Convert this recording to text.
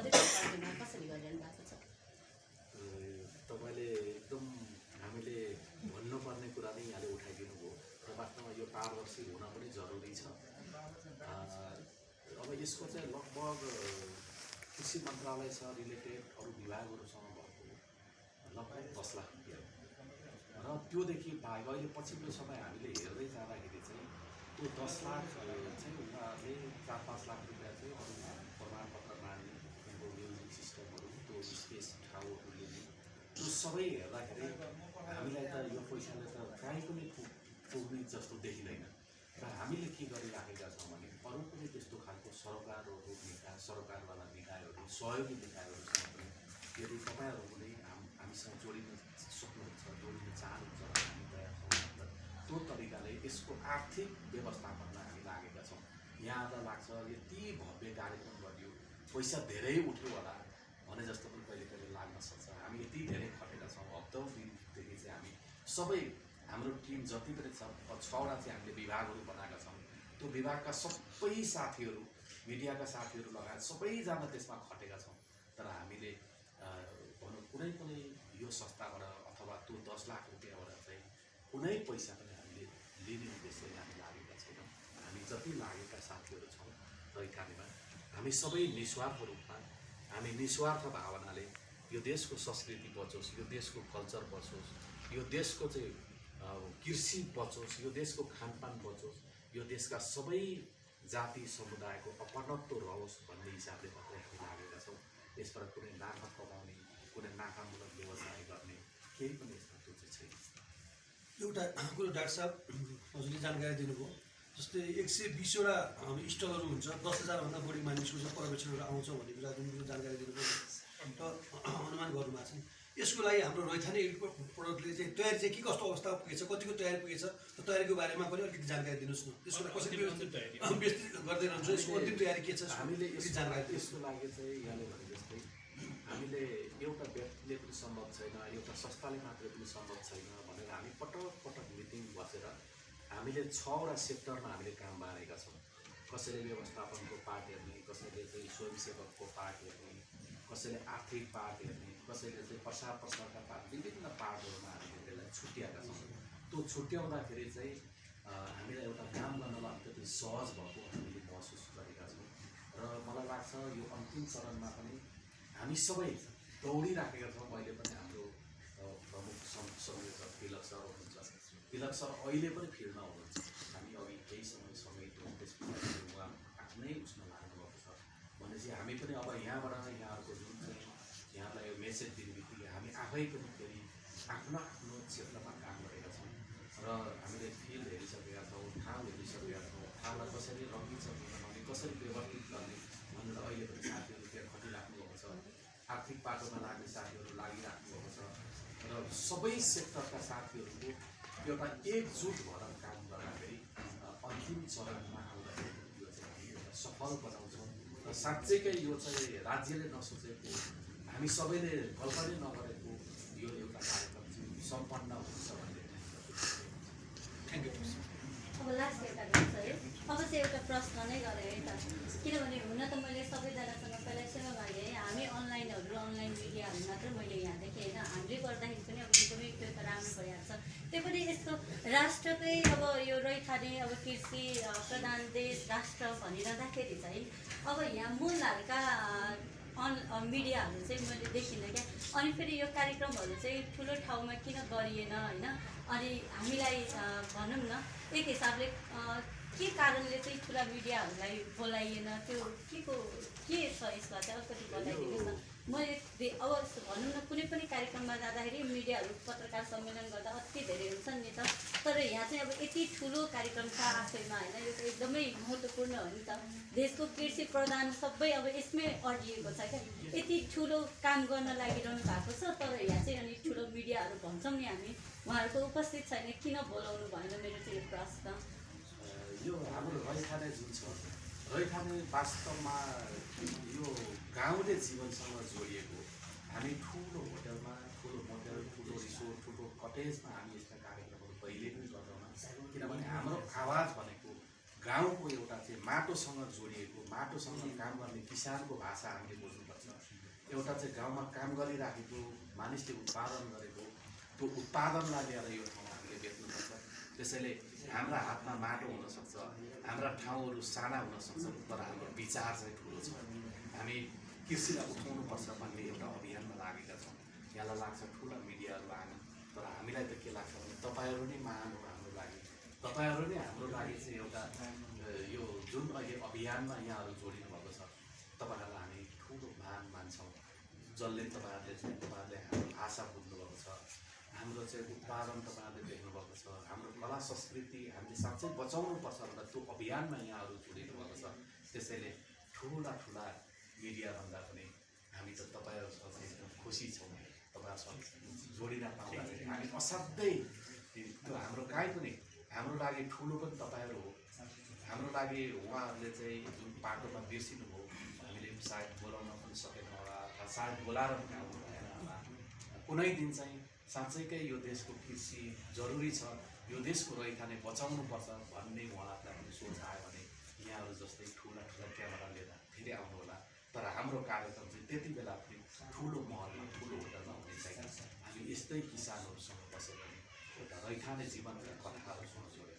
पदयात्रा पार्टीमा कसरी गरिरहनु भएको छ? तपाईँले एकदम हामीले भन्नुपर्ने कुरा नै यहाँले उठाइदिनु भयो र वास्तवमा यो पारदर्शी हुन पनि जरुरी छ। अब यसको चाहिँ लगभग कृषि मन्त्रालयसँग रिलेटेड अरू विभागहरूसँग भएको लगभग 10 लाख रुपियाँ र त्योदेखि बाहेक अहिले पछिल्लो समय हामीले हेर्दै जाँदाखेरि चाहिँ त्यो 10 लाख चाहिँ उनीहरूले 4-5 लाख रुपियाँ चाहिँ अरू प्रमाणपत्र माग्ने म्युजिक सिस्टमहरू त्यो स्पेस ठाउँहरू लिने त्यो सबै हेर्दाखेरि हामीलाई त यो पैसाले त कहीँ पनि पुग्ने जस्तो देखिँदैन र हामीले के गरिराखेका छौँ भने अरू पनि त्यस्तो खालको सरकारवाला निकायहरू सहयोगी निकायहरूसँग पनि यदि तपाईँहरू पनि हामीसँग जोडिन सक्नुहुन्छ जोडिन चाहनुहुन्छ भने हामी तयार छौँ। त्यो तरिकाले यसको आर्थिक व्यवस्थापनमा हामी लागेका छौँ। यहाँ त लाग्छ यति भव्य कार्यक्रम गरियो पैसा धेरै उठ्यो होला भने जस्तो पनि कहिले कहिले लाग्न सक्छ। हामी यति धेरै खटेका छौँ। हप्तौँ दिनदेखि चाहिँ हामी सबै हाम्रो टिम जति पनि छ 6वटा चाहिँ हामीले विभागहरू बनाएका छौँ। त्यो विभागका सबै साथीहरू मिडियाका साथीहरू लगायत सबैजना त्यसमा खटेका छौँ। तर हामीले भनौँ कुनै पनि यो संस्थाबाट अथवा त्यो 10 लाख रुपियाँबाट चाहिँ कुनै पैसा पनि हामीले लिने उद्देश्यले हामी लागेका छैनौँ। हामी जति लागेका साथीहरू छौँ रैथानेमा हामी सबै निस्वार्थ रूपमा हामी निस्वार्थ भावनाले यो देशको संस्कृति बचोस्, यो देशको कल्चर बचोस्, यो देशको चाहिँ कृषि बचोस्, यो देशको खानपान बचोस्, यो देशका सबै जाति समुदायको अपनत्व रहोस् भन्ने हिसाबले मात्रै हामी लागेका छौँ। यसबाट कुनै नाफा कमाउने कुनै नाफामूलक व्यवसाय गर्ने केही पनि यसमा त्यो चाहिँ छैन। एउटा कुरो डाक्टर साहब हजुरले जानकारी दिनुभयो जस्तै 120वटा स्टलहरू हुन्छ 10,000भन्दा बढी मानिसको चाहिँ पर्यवेक्षणहरू आउँछ भन्ने कुरा जुन कुरो जानकारी दिनुभयो र अनुमान गर्नुभएको छ। यसको लागि हाम्रो रैथाने प्रडक्टले चाहिँ तयारी चाहिँ के कस्तो अवस्था पुगेछ, कतिको तयारी पुगेछ, त्यो तयारीको बारेमा पनि अलिकति जानकारी दिनुहोस् न। त्यसको लागि कसरी व्यवस्थित गर्दै रहन्छ, यसको अन्तिम तयारी के छ हामीले जानकारी त्यसको लागि चाहिँ यहाँले भने जस्तै हामीले एउटा व्यक्तिले पनि सम्भव छैन, एउटा संस्थाले मात्रै पनि सम्भव छैन भनेर हामी पटक पटक मिटिङ बसेर हामीले 6वटा सेक्टरमा हामीले काम बाँडेका छौँ। कसैले व्यवस्थापनको पार्ट हेर्ने, कसैले चाहिँ स्वयंसेवकको पार्ट हेर्ने, कसैले आर्थिक पार्ट हेर्ने, कसैले चाहिँ प्रसार प्रसारका पार्ट, विभिन्न पार्टहरूमा हामीले त्यसलाई छुट्याएका छौँ। त्यो छुट्याउँदाखेरि चाहिँ हामीलाई एउटा काम गर्नलाई अलिकति सहज भएको हामीले महसुस गरेका छौँ र मलाई लाग्छ यो अन्तिम चरणमा पनि हामी सबै दौडिराखेका छौँ। अहिले पनि हाम्रो प्रमुख संयोजक तिलक सर हुनुहुन्छ, तिलक सर अहिले पनि फिल्डमा हुनुहुन्छ। हामी अघि केही समय त्यस पछाडि उहाँ आफ्नै उसमा लाग्नुभएको छ भनेपछि हामी पनि अब यहाँबाट यहाँहरूको जुन चाहिँ यहाँलाई यो मेसेज दिने बित्तिकै हामी आफै पनि फेरि आफ्नो आफ्नो क्षेत्रमा काम गरेका छौँ र हामीले फिल्ड हेरिसकेका छौँ, ठाउँ हेरिसकेका छौँ, ठाउँलाई कसरी रङ्गिसक्नु बनाउने, कसरी व्यवस्थित गर्ने भनेर अहिले पनि साथीहरू त्यहाँ खटिराख्नु भएको छ। आर्थिक पाटोमा लाग्ने साथीहरू लागिराख्नु भएको छ र सबै सेक्टरका साथीहरूको एउटा एकजुट भएर काम गर्दाखेरि अन्तिम चरणमा आउँदाखेरि यो चाहिँ हामी एउटा सफल बनाउँछौँ र साँच्चैकै यो चाहिँ राज्यले नसोचेको, हामी सबैले कल्पना नगरेको यो एउटा कार्यक्रम चाहिँ सम्पन्न हुन्छ भन्ने थ्याङ्क यू। अब लास्ट एउटा गर्छ है, अब चाहिँ एउटा प्रश्न नै गरेँ है त, किनभने हुन त मैले सबैजनासँग पहिला सेवा मागेँ है। हामी अनलाइन मिडियाहरू मात्र मैले यहाँ देखेँ होइन, हामीले गर्दाखेरि पनि अब एकदमै त्यो त राम्रो भइहाल्छ। त्यो पनि यस्तो राष्ट्रकै अब यो रैथाने अब कृषि प्रधान देश राष्ट्र भनिरहँदाखेरि चाहिँ अब यहाँ मूल हालका मिडियाहरू चाहिँ मैले देखिनँ क्या। अनि फेरि यो कार्यक्रमहरू चाहिँ ठुलो ठाउँमा किन गरिएन होइन, अनि हामीलाई भनौँ न एक हिसाबले के कारणले चाहिँ ठुला मिडियाहरूलाई बोलाइएन, त्यो के छ यसमा चाहिँ अलिकति बताइदिनुहोस् न। मैले अब भनौँ न कुनै पनि कार्यक्रममा जाँदाखेरि मिडियाहरू पत्रकार सम्मेलन गर्दा अति धेरै हुन्छन् नि त, तर यहाँ चाहिँ अब यति ठुलो कार्यक्रम छ आफैमा होइन, यो चाहिँ एकदमै महत्त्वपूर्ण हो नि त। देशको कृषि प्रधान सबै अब यसमै अडिएको छ क्या, यति ठुलो काम गर्न लागिरहनु भएको छ, तर यहाँ चाहिँ अनि ठुलो मिडियाहरू भन्छौँ नि हामी, उहाँहरूको उपस्थित छैन, किन बोलाउनु भएन, मेरो चाहिँ यो प्रश्न। यो हाम्रो रैथाने जुन छ, रैथाने वास्तवमा यो गाउँले जीवनसँग जोडिएको। हामी ठुलो होटलमा, ठुलो मोटेल, ठुलो रिसोर्ट, ठुलो कटेजमा हामी यस्ता कार्यक्रमहरू कहिले पनि गर्दैनौँ, किनभने हाम्रो आवाज भनेको गाउँको एउटा चाहिँ माटोसँग जोडिएको, माटोसँग काम गर्ने किसानको भाषा हामीले बुझ्नुपर्छ। एउटा चाहिँ गाउँमा काम गरिराखेको मानिसले उत्पादन गरेको त्यो उत्पादनलाई लिएर यो ठाउँ हामीले बेच्नुपर्छ। त्यसैले हाम्रा हातमा माटो हुनसक्छ, हाम्रा ठाउँहरू साना हुनसक्छ, तर हाम्रो विचार चाहिँ ठुलो छ। हामी कृषिलाई उठाउनुपर्छ भन्ने एउटा अभियानमा लागेका छौँ। यहाँलाई लाग्छ ठुला मिडियाहरू आएन, तर हामीलाई त के लाग्छ भने तपाईँहरू नै महान हो हाम्रो लागि। तपाईँहरू नै हाम्रो लागि चाहिँ एउटा यो जुन अहिले अभियानमा यहाँहरू जोडिनु भएको छ, तपाईँहरूलाई हामी ठुलो महान मान्छौँ। जसले तपाईँहरूले हाम्रो भाषा बुझ्नुभएको छ, हाम्रो चाहिँ उत्पादन तपाईँहरूले देख्नुभएको छ, हाम्रो कला संस्कृति हामीले साँच्चै बचाउनुपर्छ भनेर त्यो अभियानमा यहाँहरू जोडिनु भएको छ। त्यसैले ठुला ठुला मिडियाभन्दा पनि हामी त तपाईँहरूसँग एकदम खुसी छौँ। तपाईँहरूसँग जोडिन पाउँदाखेरि हामी असाध्यै त्यो हाम्रो काहीँ पनि हाम्रो लागि ठुलो पनि तपाईँहरू हो। हाम्रो लागि उहाँहरूले चाहिँ जुन बाटोमा बिर्सिनु भयो, हामीले सायद बोलाउन पनि सकेनौँ होला, सायद बोलाएर पनि आउनु भएन होला। कुनै दिन चाहिँ साँच्चैकै यो देशको कृषि जरुरी छ, यो देशको रैथाने बचाउनुपर्छ भन्ने उहाँहरूलाई पनि सोच आयो भने यहाँहरू जस्तै ठुला ठुला क्यामेरा लिएर फेरि आउनु होला। तर हाम्रो कार्यक्रम चाहिँ त्यति बेला पनि ठुलो महलमा, ठुलो होटलमा हुने छैन। हामी यस्तै किसानहरूसँग बसेर एउटा रैथाने जीवनका कथाहरूसँग जोडेर